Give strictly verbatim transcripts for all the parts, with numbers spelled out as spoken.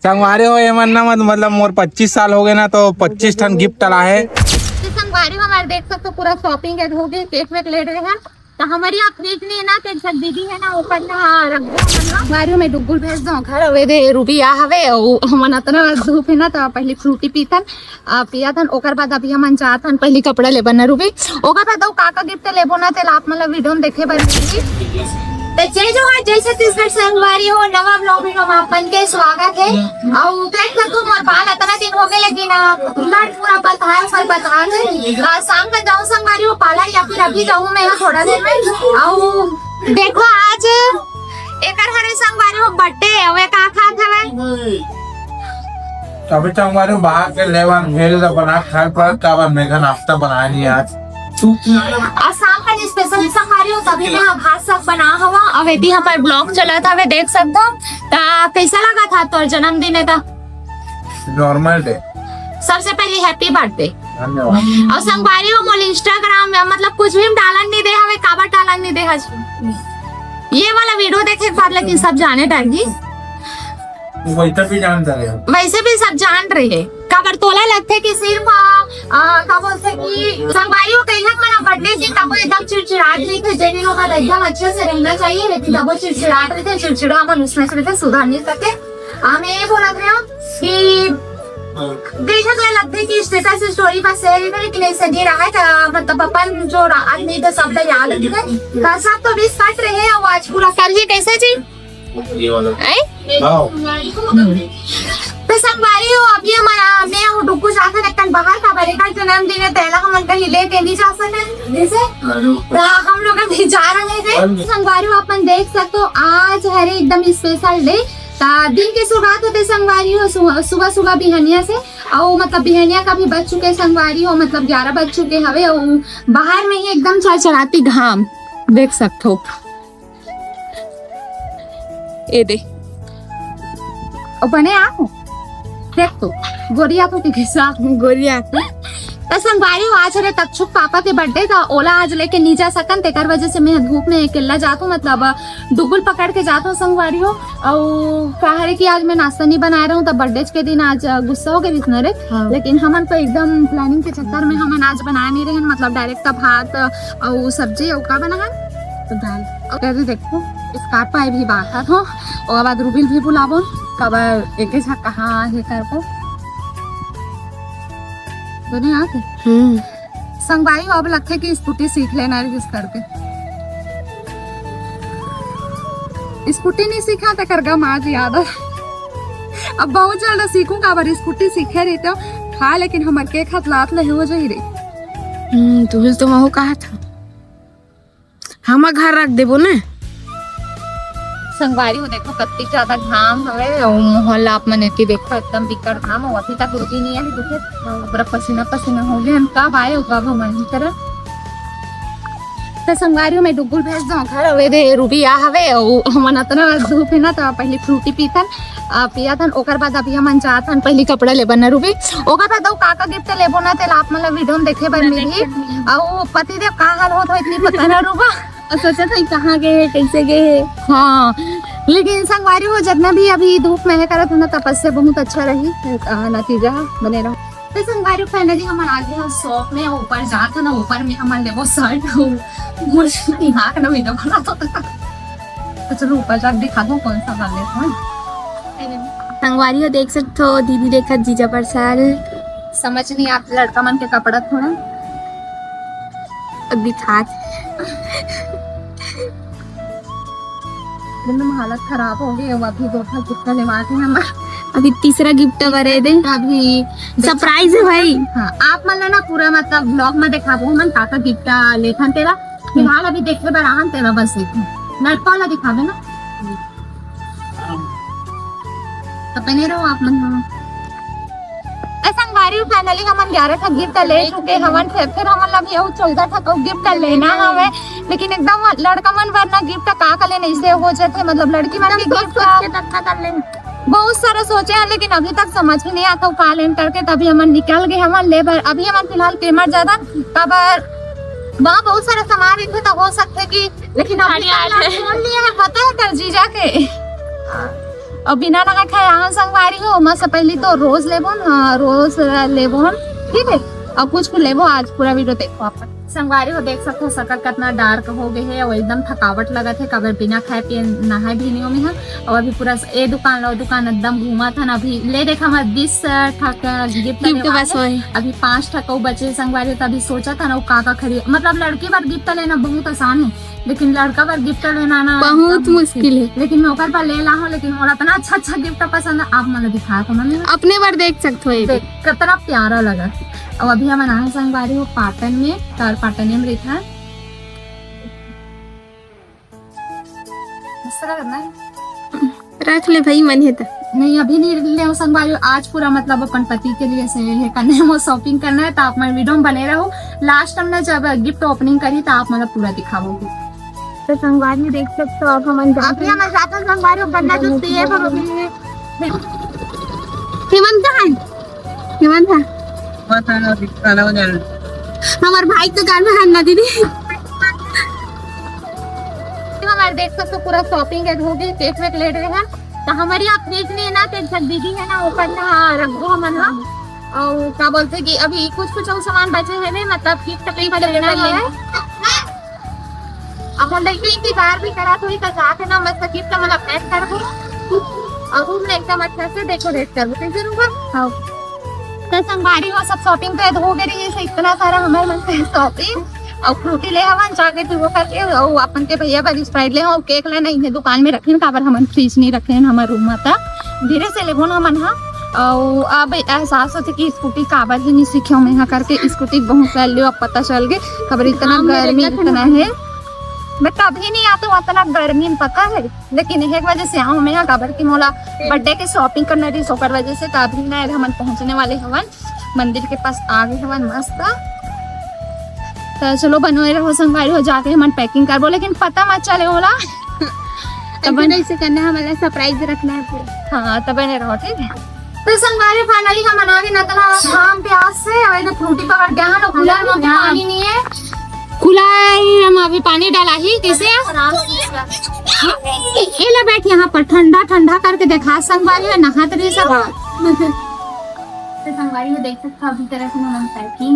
संगवारी हो, ये मन ना मत, मतलब मोर पच्चीस साल हो गए ना, तो पच्चीस ठन गिफ्ट ला हे। तो संगवारी हो, हमारे देख सकते हो, पूरा शॉपिंग हो गई, केक वेक ले रहे हैं। तो हमारे यहाँ फ्रिज नहीं है ना, तो एक दीदी है ना, ओकर ना रख दो। संगवारी हो, मैं डुगुल भेज दो घर, अवे दे रूबी आ हवे, उ हमन अतना धूप है ना, तो पहले फ्रूटी पीथन, आ, पिया थन, ओकर बाद अभी हमन जात हन पहली कपड़ा लेबर ना रूबी, ओकर बाद अउ का का गिफ्ट लेबो ना, तेला आप मन ला वीडियो में देखे बर मिलही। तो जय जोहार, जय छत्तीसगढ़ संगवारी हो, नवा ब्लॉग में हम आपन के स्वागत है। अउ देख सकत हो, मोर बाल अतना दिन हो गए, लेकिन, आ, लड़ पूरा बता है, ऊपर बता है। आ, शाम का जाऊँ संगवारी हो पार्लर, या फिर अभी जाऊँ मैं थोड़ा देर में। अउ देखो, आज एकर हरे संगवारी हो बर्थडे, अउ ये का खात हवे? अभी तो हमारे बाहर के लेवन भेल तो बना खाए पर, काबर मेघा नाश्ता बनाए नहीं आज। आज शाम का स्पेशल संगवारी हो, तभी मैं भात साग बना हवा। अब एती हमार ब्लॉग चलत हवे, देख सकत हो। ता कैसा लगा था तोर जन्मदिन है ता? Normal day. सबसे पहले हैप्पी बर्थडे। धन्यवाद। अउ संगवारी हो, मोल इंस्टाग्राम में मतलब कुछ भी हम डालन नहीं दे हवे, काबर डालन नहीं दे हज। ये वाला वीडियो देखे के बाद लेकिन सब जाने डालगी। वैसे भी जानता रहे। वैसे भी सब जान रहे हैं। काबर तोला लगथे कि सिर्फ, आ, आ, का बोलथे कि संगवारी हो कहीं ना मेरा बर्थडे के तब एकदम चिड़चिड़ाहट नहीं थे, जेने लोग एकदम अच्छे से रहना चाहिए, लेकिन तब वो चिड़चिड़ाहट रहते, चिड़चिड़ा मन उसमें से रहते, सुधर नहीं सके। हम ये बोलत रहे हो कि देखा तो लगथे कि स्टेटस स्टोरी पर शेयर ही करे, लेकिन ऐसे नहीं रहा है, तो मतलब अपन जो रा-, आदमी तो सब तो याद रखे, तो सब तो बीस कट रहे हैं, वो आज पूरा कर ही कैसे जी? ये वाला। हैं? हाँ। तो संगवारी हो, अब ये हमारा, मैं वो डुगू जाके रखन बाहर का बड़े का जन्मदिन है, तेला हमन कहीं लेके नहीं जा सके, जैसे, तो हम लोग अभी जा रहे थे। संगवारी हो, अपन देख सकते हो, आज हरे एकदम स्पेशल डे, ता दिन के शुरुआत होते संगवारी हो, सुबह, सुबह, सुबह बिहनिया से, अउ मतलब बिहनिया का भी बज चुके संगवारी हो, मतलब ग्यारह बज चुके हवे, अउ बाहर में ही एकदम चलचलाती घाम देख सकते हो। ए दे। ओ बने आ। देख तो, गोरिया तो के घिसा। गोरिया। त संगवारी हो, आज हरे तक्षुक पापा के बर्थडे था, ओला आज लेके नहीं जा सकन, तेकर वजह से मैं धूप में अकेला जात हूँ, मतलब डुगुल पकड़ के जात हूँ संगवारी हो। अउ का हरे कि आज मैं नाश्ता नहीं बनाए रहूँ, तब बर्थडे के दिन आज गुस्सा हो गए इतना रे। हाँ। लेकिन हमन तो एकदम प्लानिंग के चक्कर में हमन आज बनाए नहीं रहे, मतलब डायरेक्ट भात अउ सब्जी अउ का बना है? तो दाल। अउ अरे देखो, स्कार्फ पाए भी बात है, हो। और बाद रूबिल भी बुलाबो, काबर एके झा कहाँ हे करबो। दोनों आके। हम्म। संगवारी हो, अब लगथे कि स्कूटी सीख लेना है, जिस करके स्कूटी नहीं सीखा तो कर गम आज याद आ। अब बहुत जल्द सीखूं, काबर स्कूटी सीखे रही तो था, लेकिन हमर के खत लात ले हो जाही रे। हम्म, तू भी तो महू कहा था। हम घर रख देबो ना। संगवारी हो, देखो कत्ती ज्यादा घाम हवे, अउ मोहल्ला आप मन एती देखो एकदम बिकट घाम, अउ अभी तक रुकी नहीं है, देखो पूरा पसीना पसीना हो गए। हम कब आए, कब हम नहीं करा। तो संगवारी हो, मैं डुगुल भेज दो घर, अउ ए दे रूबी आ हवे, अउ हमन अतना धूप है ना, तो पहले फ्रूटी पीथन, आ, पिया थन, ओकर बाद अभी हमन जात हन पहली कपड़ा लेबर ना रूबी, ओकर बाद अउ का का गिफ्ट लेबो ना, तेला आप मन ला वीडियो में देखे बर मिलही। अउ पति देव का हाल होत हो इतनी पता ना रूबा। अउ सोचत हई कहाँ गए हे, कैसे गए हे। हाँ, लेकिन संगवारी हो, जितना भी अभी धूप में है करत हो ना, तपस्या बहुत अच्छा रही, अ, नतीजा बने रहो। तो संगवारी हो, finally हमन आ गए हैं शॉप में, ऊपर जात है ना, ऊपर में हमन लेबो शर्ट, मुझे दिमाग ना वीडियो बना तो, तो चलो ऊपर जाके दिखा दो कौन सा वाले है। संगवारी हो, देख सकते हो दीदी देखत जीजा परसाल। समझ नहीं आप लड़का मन के कपड़ा थोड़ा। अभी था। एकदम हालत खराब हो गई, अब अभी दो ठा गिफ्ट लेवा के हम। अभी तीसरा गिफ्ट बरे दे। अभी सरप्राइज है भाई। हाँ, आप मन ला ना पूरा मतलब ब्लॉग में दिखाबो हमन का का गिफ्ट लेथन तेला। फिलहाल अभी देखे बर आहन तेला बस एक लड़का वाला दिखाबे ना। तो बने रहो आप मन। ए संगवारी, finally हमन ग्यारह ठा गिफ्ट ले चुके हवन, फिर, फिर हमन ला भी अउ चौदह ठा अउ गिफ्ट लेना हवे, लेकिन एकदम लड़का मन बर ना गिफ्ट का का लेना, इसे हो जाथे, मतलब लड़की मन के एकदम गिफ्ट सोच का सोच के तब का कर लेना। बहुत सारा सोचे हैं, लेकिन अभी तक समझ ही नहीं आता का लेन करके, तभी हमन निकल गए हमन ले बर। अभी हमन फिलहाल केमर जादा, काबर वहाँ बहुत सारा सामान रहिथे, तो हो सकथे कि, लेकिन अभी गाड़ी आ तक जाए। फोन लिए है, पता है तेरे जीजा के। अउ बिना नहाए खाए आए हन संगवारी हो, ओमा से पहिली तो rose लेबो न, हाँ, rose लेबो हम, ठीक है, अउ कुछ भी लेबो, आज पूरा video देखो आप। संगवारी हो, देख सकत हो, सकल कतना dark हो गए हे अउ एकदम थकावट लगत हे, काबर बिना खाए पिए नहाए भी नहीं हों मैं ह। अउ अभी पूरा ए दुकान ले ओ दुकान एकदम घूमत हन। अभी ले देख, हमर बीस ठक gift बस होए। अभी पांच ठक अउ बचे संगवारी, त अभी सोचत हन अउ का का खरीद, मतलब लड़की बर gift लेना बहुत आसान है, लेकिन लड़का बर gift लेना ना बहुत एकदम मुश्किल है। लेकिन मैं ओकर बर ले ला हूँ, लेकिन मोला इतना अच्छा अच्छा gift पसंद है, आप मन ला दिखा तो ना। अपने बर देख सकत हो ये। देख, कितना प्यारा लगा। अब अभी हमन आए संगवारी हो पाटन में, त पाटन में रहिथन। इस तरह करना है। रख ले भाई, मन है तो। नहीं, अभी नहीं ले संगवारी हो, आज पूरा मतलब अपन पति के लिए से ये करना है, वो shopping करना है, तो आप मन video में बने रहो। Last time ना जब gift opening करी तो आप मतलब पूरा दिखाओगे। तो संगवारी देख सकते हो आप, हमन आप यहाँ मैं जाता संगवारी हो, गन्ना जूस पिए पर अभी हेमंत कहाँ है? हेमंत है? पता नहीं, अभी खाना बना रहे। हमारे भाई के घर में है ना दीदी। हमारे देख सकते हो पूरा shopping है, हो गई, cake वेक ले रहे हैं। तो हमारी आप देख लिए ना, तो एक झन दीदी है ना, वो करना रखो हमन ना। और क्या बोलते कि अभी कुछ कुछ और सामान बचे हैं, मतलब gift पे ही लेना है। अब हम लड़की इंतजार भी करा, थोड़ी तो जाके ना मस्त gift मतलब pack कर दो। और रूम में एकदम अच्छा से decorate कर दो, ठीक है रूपा? हाँ। तो संगवारी हो सब shopping तो हो गई रही है, इतना सारा हमारे मन से shopping और फ्रूटी ले हवन जाके तू वो करके, और अपन के भैया बर Sprite ले, और cake ला नहीं है दुकान में रखे, काबर हमन fridge नहीं रखे हैं हमारे रूम में, त धीरे से लेबो ना हमन हा। और अब एहसास होथे कि स्कूटी काबर ही नहीं सीखे मैं हा करके, स्कूटी बहुत पहले अब पता चल गए, काबर इतना हाँ, मेरे गर्मी इतना है। मैं कभी नहीं आते हूँ इतना गर्मी में, पता है, लेकिन एक वजह से आऊँ मैं यहाँ, काबर कि मोला birthday के shopping करना रही, ओकर वजह से। तो अभी ना हमन पहुँचने वाले हवन, मंदिर के पास आ गए हवन मस्त। तो चलो बनोए रहो संगवारी हो, जाके हमन packing करबो, लेकिन पता मत चले ओला। तब ऐसे करना है, हमारा surprise रखना है पूरा। हाँ, तब बने रहो, ठीक है। तो संगवारी finally हमन आ गए नतना घाम प्यास से, अबे तो फ्रूटी पकड़ के, हाँ, खुला में हाँ। पानी नहीं है। खुला है, हम अभी पानी डाला ही, कैसे है? आराम से। ए, ए, ले बैठ यहाँ पर, ठंडा ठंडा करके देखा संगवारी हो, नहात रही सब। तो संगवारी हो देख सकते हो, अभी तरह से हमन packing।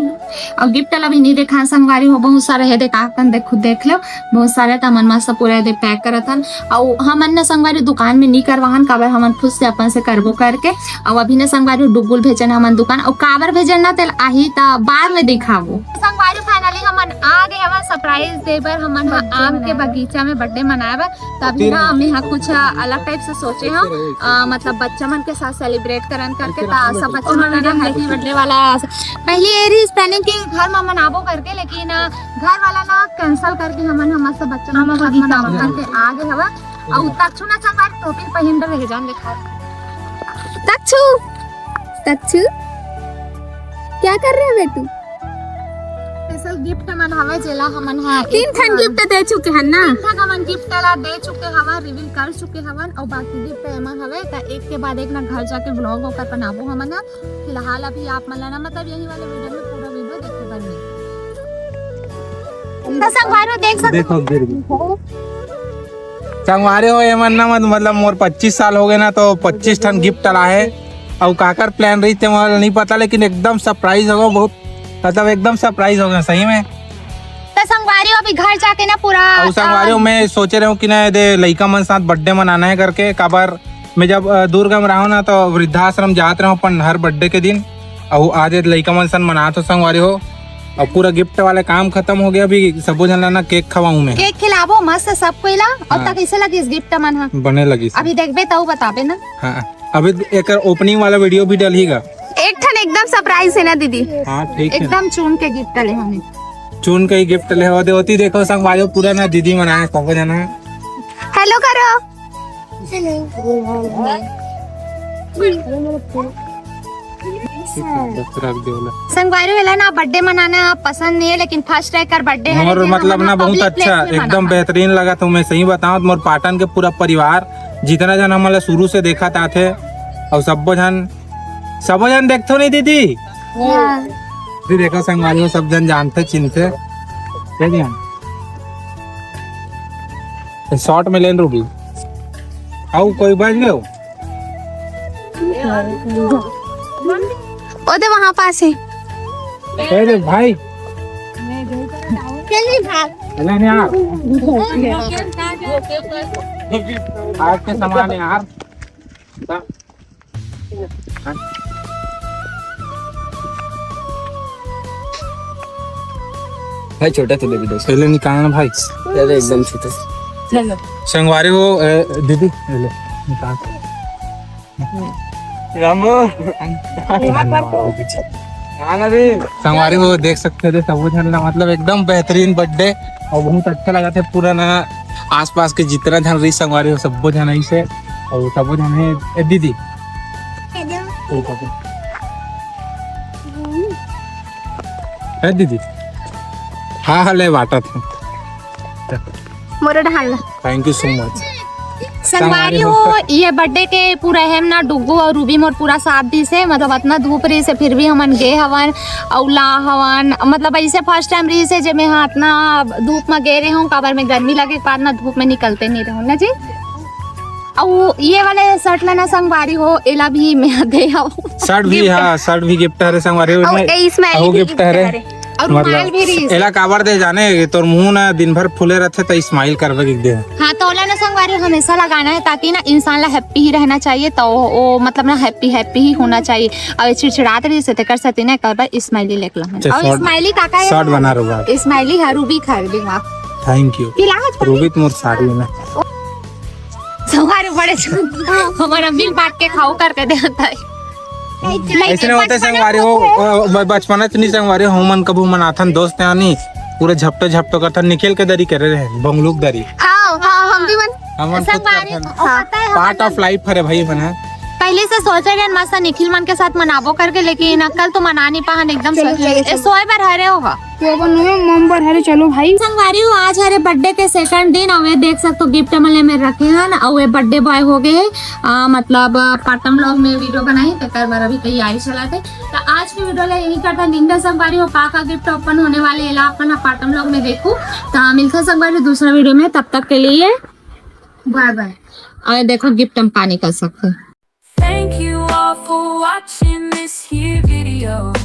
और gift ला भी नहीं देखा संगवारी हो, बहुत सारा है, देखा अपन देख, खुद देख लो, बहुत सारा। त हमन मस्त पूरा दे pack करत हन। और हमन न संगवारी दुकान में नहीं करवाहन, काबर हमन खुद से अपन से करबो करके। और अभी न संगवारी डुगुल भेजन हमन दुकान, और काबर भेजन ना तेल आही त बाद में दिखाबो। संगवारी finally हमन आ गए हवन surprise दे बर, हमन ह आम के बगीचा में birthday मनाए बर। तभी ना हम यहाँ कुछ अलग type से सोचे हम, अ, मतलब बच्चा मन के साथ celebrate करन करके, ता सब बच्चा मन का happy birthday वाला। पहले ये रही planning कि घर में मनाबो करके, लेकिन, अ, घर वाला ना cancel करके हमन, हमर सब बच्चा मन के साथ मनाबो करके आ गए हवा। और तक्षु ना चल बार टोपी पहन रहे जान देखा। तक्षु, तक्षु, क्या कर रहे हो बेटू? Special gift मन हवे, जेला हमन हा तीन ठन gift दे चुके हन ना। तीन ठन हमन gift ला दे चुके हवन, reveal कर चुके हवन, और बाकी gift एमा हवे, त एक के बाद एक ना घर जाके vlog ओकर बनाबो हमन हा। फिलहाल अभी आप मन ला ना, मतलब, यही वाले video में पूरा video देखे बर मिलही। त संगवारी हो देख सकते देखो, गिर गई। संगवारी हो, एमन ना मत-, मतलब, मोर पच्चीस साल हो गए ना, तो पच्चीस ठन gift ला हे। अउ काकर plan रही ते मोला नहीं पता, लेकिन एकदम surprise हो गया, बहुत, मतलब, एकदम surprise हो गया सही में। त संगवारी हो, अभी घर जाके ना पूरा, अउ संगवारी हो, अ, मैं सोचे रहे हूँ कि ना, दे लइका मन साथ birthday मनाना है करके, काबर मैं जब, अ, दुर्ग में रहा हूँ ना, तो वृद्धाश्रम जात रहा हूँ अपन हर birthday के दिन। अउ आज ये लइका मन सन मनात हो संगवारी हो, अउ पूरा gift वाले काम खत्म हो गया। अभी सबो झन ला ना cake खवाऊं मैं। Cake खिलाबो मस्त सब कोई ला। अउ हाँ। त कैसे लगिस gift मन हा? बने लगिस। अभी देखबे तउ बताबे ना। हाँ, अभी एकर opening वाला video भी डलही गा। एक ठन एकदम surprise है ना दीदी? हाँ, ठीक है। एकदम चुन के gift ले हमें। चुन के ही gift ले हो दे होती। देखो संगवारी हो, पूरा ना दीदी मनाए सबो झन। Hello करो। संगवारी हो, एला ना birthday मनाना पसंद नहीं है, लेकिन first एकर birthday है, मोर लेकिन मतलब हमन ना बहुत public अच्छा, place में एकदम मनाना। बेहतरीन लगा। तो मैं सही बताऊं तो मोर पाटन के पूरा परिवार, जितना झन हमन ला शुरू से देखत आथे, अउ सबो झन, सबो झन देखथो नहीं दीदी? हाँ। दीदी देखो संगवारी हो, सब झन जानथे चिन्हथे, ठीक है? Short में लेन रूबी। अउ कोई बच गयो? ओ दे वहाँ पास है। ए रे भाई, चलिए भाग। चले नहीं यार। आज के सामान है यार। भाई छोटा तो दे दे दोस्त। पहले निकालना भाई। दे दे एकदम छोटा। चलो। संगवारी हो, ए, दीदी, पहले निकाल। रामू। धन्यवाद दीदी। संगवारी हो, देख सकते थे सबो झन ला, मतलब एकदम बेहतरीन बर्थडे और बहुत अच्छा लगा थे। पूरा ना आसपास के जितना झन रही संगवारी हो, सबो झन ऐसे और सबो झन है ए, दीदी। ए दीदी, हाँ हाँ, ले बाटा था। मोरो ढाल ला। Thank you so much। संगवारी हो, ये बर्थडे के पूरा है ना, डुगू और रूबी मोर पूरा साथ दी से, मतलब अतना धूप रही से फिर भी हमन गे हवन, अउ ला हवन, मतलब ऐसे फर्स्ट टाइम रही से जे मैं हाँ अतना धूप में गे रहे हूँ, काबर में गर्मी लगे के बाद ना धूप में निकलते नहीं रहूँ ना जी। अउ ये वाले शर्ट ला ना संगवारी हो, एला भी मैं दे हूँ। शर्ट भी, हाँ, शर्ट भी गिफ्ट हरे संगवारी हो। अउ मैं- ए, इसमें अउ भी गिफ्ट हरे। और रुमाल भी रही से। एला काबर दे जाने, तोर मुंह ना दिन भर फूले रहते तो स्माइल करवे के दे। हाँ, तो ओला ना संगवारी हमेशा लगाना है, ताकि ना इंसान ला हैप्पी ही रहना चाहिए। तो वो मतलब ना हैप्पी हैप्पी ही होना चाहिए। और चिड़चिड़ात रही से तेकर सेती ना एक बार स्माइली लेके ला। अच्छा, और शॉर्ट- स्माइली काका है? शॉर्ट बना रहा। स्माइली है, रूबी खरीदी वहाँ। Thank you. पिलावत पानी। रूबी तो मोर साड़ी में। संगवारी बड़े छो-, हमारा बिल बांट के खाओ करके दे आता है। ऐसे नहीं होते संगवारी हो, अ, ब- बचपना तो नहीं संगवारी हो, हमन कभू मनाथन दोस्त यानी पूरे झपटो झपटो करथन, निकल के दरी करे रहे, बंगलूक दरी। हाँ, हाँ, हम भी मन हमन खुद संगवारी करथन। हो, पता है, पार्ट ऑफ लाइफ हरे भाई मन है। पहले से सोचे रहे मस्त निखिल मन के साथ मनाबो करके, लेकिन कल तो मना नहीं पाहन एकदम। ए, सोए बर हरे हो। तो अपन नवंबर हरे, चलो भाई। संगवारी हो, आज हरे बर्थडे के सेकंड दिन, अउ ये देख सकते हो गिफ्ट मन ले में रखे हन, अउ ये बर्थडे बॉय हो गए, आ, मतलब पाटम व्लॉग में वीडियो बनाई, तेकर बर अभी तैयारी चलाते। तो आज के वीडियो ला यही करता, निंदा संगवारी हो का का गिफ्ट ओपन होने वाले, एला अपन पाटम व्लॉग में देखू। तो मिलता संगवारी दूसरा वीडियो में, तब तक के लिए बाय बाय। और देखो गिफ्ट हम का निकल सकते हैं। Thank you all for watching this here video.